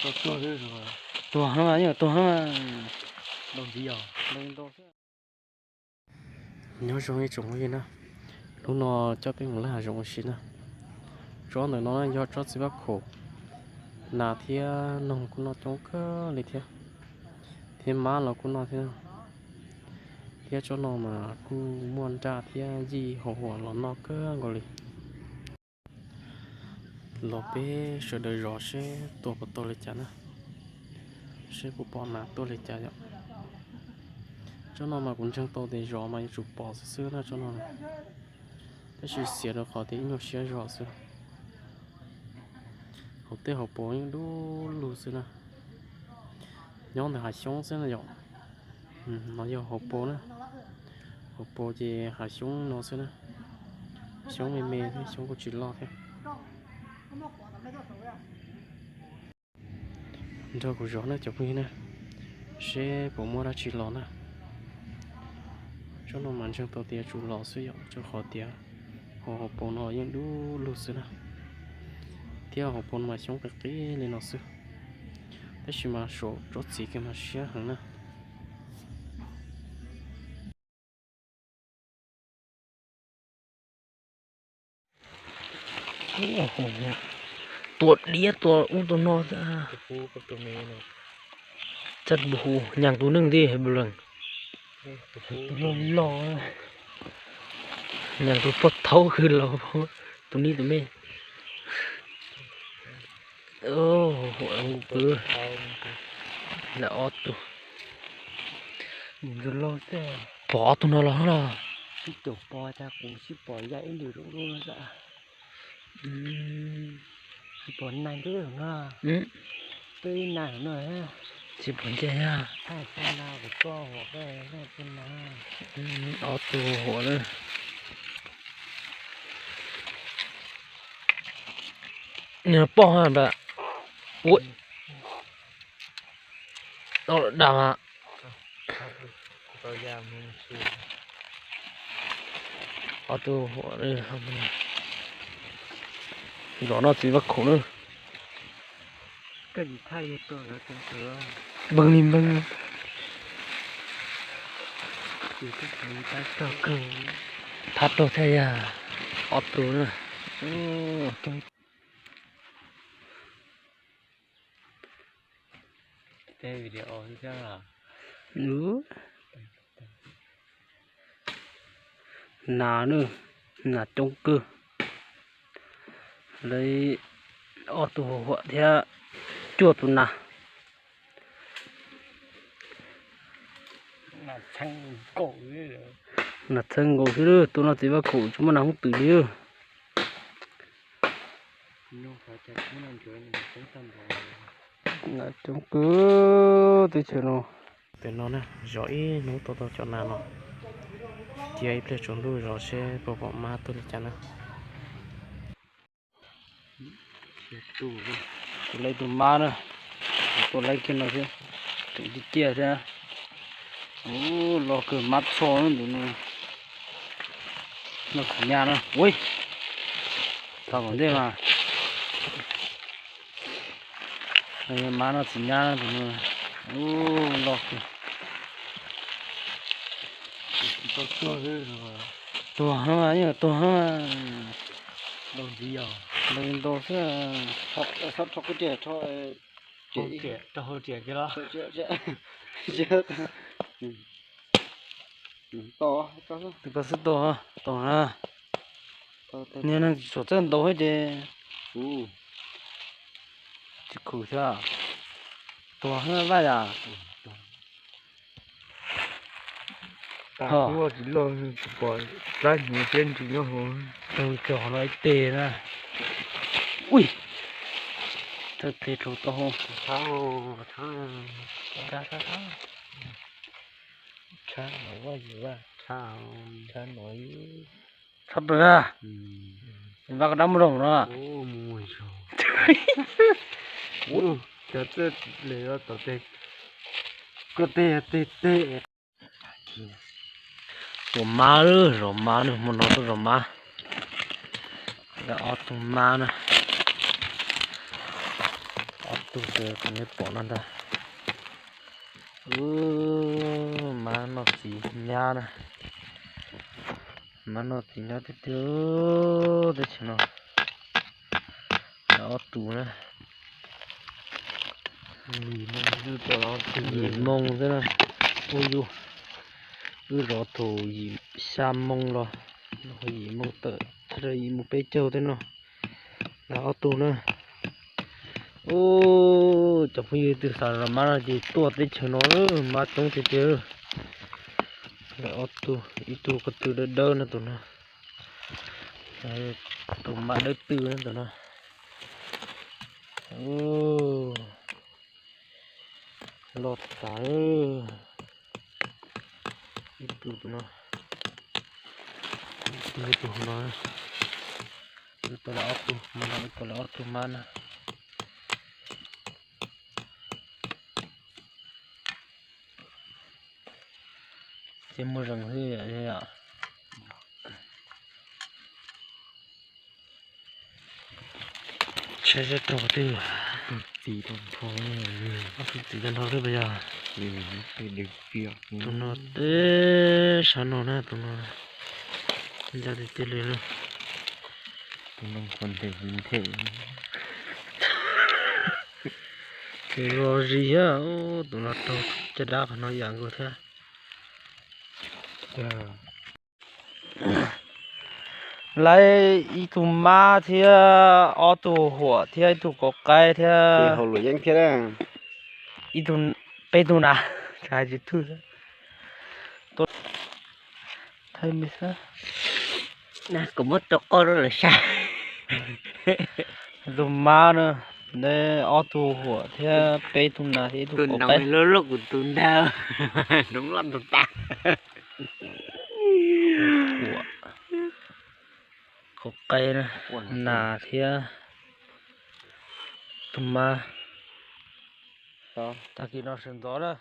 Tuag, tuag, tuag, tuag, tuag. Nyob zoo ib tsoom phooj ywg na, hnub no coj peb mus laj hav zoov ua si na. Tsob ntawm no yog tsob txiv vaj khaum, nas thiab noog kuj noj coob kawg li thiab, thiab mab los kuj noj thiab, thiab tsob no mas kuj muaj nraj thiab yij hau huam los noj kawg nkaus li. Los peb sawv daws zov seb tua puas tau li cas na, seb puas pom nas tuaj li cas yom. Tsob no mas kuv ntseeg tau tias zov mas yuav tsum pom xwb xwb na tsob no, tab sis xiav rau qhov tias ib nyuag siab zog xwb. Hauv tej hauv paus yeej dub lug xwb na, nyob ntawm hav xyoob xwb na yom. No yog hauv paus na, hauv paus ces hav xyoob no xwb na, xyoob me me thiab xyoob kuj tsis loj thiab. Nrog kuv zov na cov phooj ywg na, seb puas muaj dab tsi los na. Tsob no mas ntseeg tau tias yuav tsum los xwb yom, rau qhov tias hauv hauv paus no yeej dub lug xwb na, thiab hauv paus no mas xyoob qis qis li no xwb, tab sis mas saum tsob txiv kiag mas siab heev na. Tua diab tua ub tua no, txaj hu nyaag tus neeg thiab, nyaag tus pog thaub hwj los, tus nib tus me. Lawv ob tug. Pom ob tug no los no. Sib caum pom tas kuv sib pom ya ib lwm zoo zoo no. Sib pom nag ntuj no. Twb ib nag no. Sib pom ntiag yog. Ob tug huam na. Nws poj ha npam. Ua, tau dag mas. Ob tug huam, zov noj txiv vaj khaum na. Npeeg li npeeg. Thab raug thiaj yog ob tug na. Nas na, nas coob kawg. Lawv ob tug huam thiab cuaj tus nas. Nas txheeb nkaus xwb, tua noj txiv vaj khaum tsis muaj nas hooj twm li. Nas coob kawg teb chaws no. Tam no na, zov ib hnub tau tau cov nas no, cia ib pliag tsaus ntuj zov seb puas pom mab tuaj li cas na. Tus lej tus mab na, tus lej kiag no thiab, tus ciaj ciaj thiab. Ub, loj kawg mab txho na tus no. Noj txiv nyab na, ui, thaum ntej mas. Mab noj txiv nyab tus no, ub, loj kawg. Tuag, tuag, tuag xwb. Rau hauv riam kiag los. Tus ko xwb tau, tau na. Niag neeg tsis txhob txawj ntaus thiab ces tsis khwv thiab. Tuag thiab vaj yam. Tsis loj, tsis pom plab hnyuv thiab ntsis nyob hauv. Tau cog no ib teg na. Ui, thawj teg rau tau hauv. Tshab no vaj yus vaj, tshab no, tshab pawg na. Vaj koj dab muaj zoo no. Cov txawj le tom tej, koj tej tej tej. Zov mab, zov mab na, hmo no tuaj zov mab. Ob tug mab na, ob tug ces kuv nej pom no ntag. Mab noj txiv nyab na. Mab noj txiv nyab tiag tiag teb chaws no. Ob tug na. Yim moo xwb na. Ua yus, wb zov thaum yim xya moo los, yim moo tawm, yim moo peb caug tej no. Lawv ob tug na. Cov phooj ywg twg xav zov mab no ces tuaj teb chaws no, mab coob tiag tiag. Lawv ob tug, ib tug ko tw dawb dawb no tus no. Tus mab dawb tw no tus no. Loj tas. Ib tug tus no, ib tug tus no. Wb tau lawv ob tug mab no, wb tau lawv ob tug mab na. Ces muaj zeeg xwb yom. Saib sab rau twg. Txiv tau nrho, ob tug txiv tau nrho xwb puas yog? Tus no teb sab no na, tus no ncaj tiag tiag li na. Tus no qhuav ntes nthe. Tus no zis thiab, tus no raug caj dab qhov no yam nkaus thiab. Lawv ib tug mab thiab ob tug huam thiab ib tug kauv qaib thiab. Ib tug, peb tug na, hais tsis thwj. Kuv muab rau koj lawm saib. Tus mab na, ob tug huam thiab peb tug nas thiab ib tug kauv qaib. Lub lub kuv tus ntag, tus loj tus tas. Kauv qaib na, nas thiab tus mab. Tag kis no sawv ntxov na.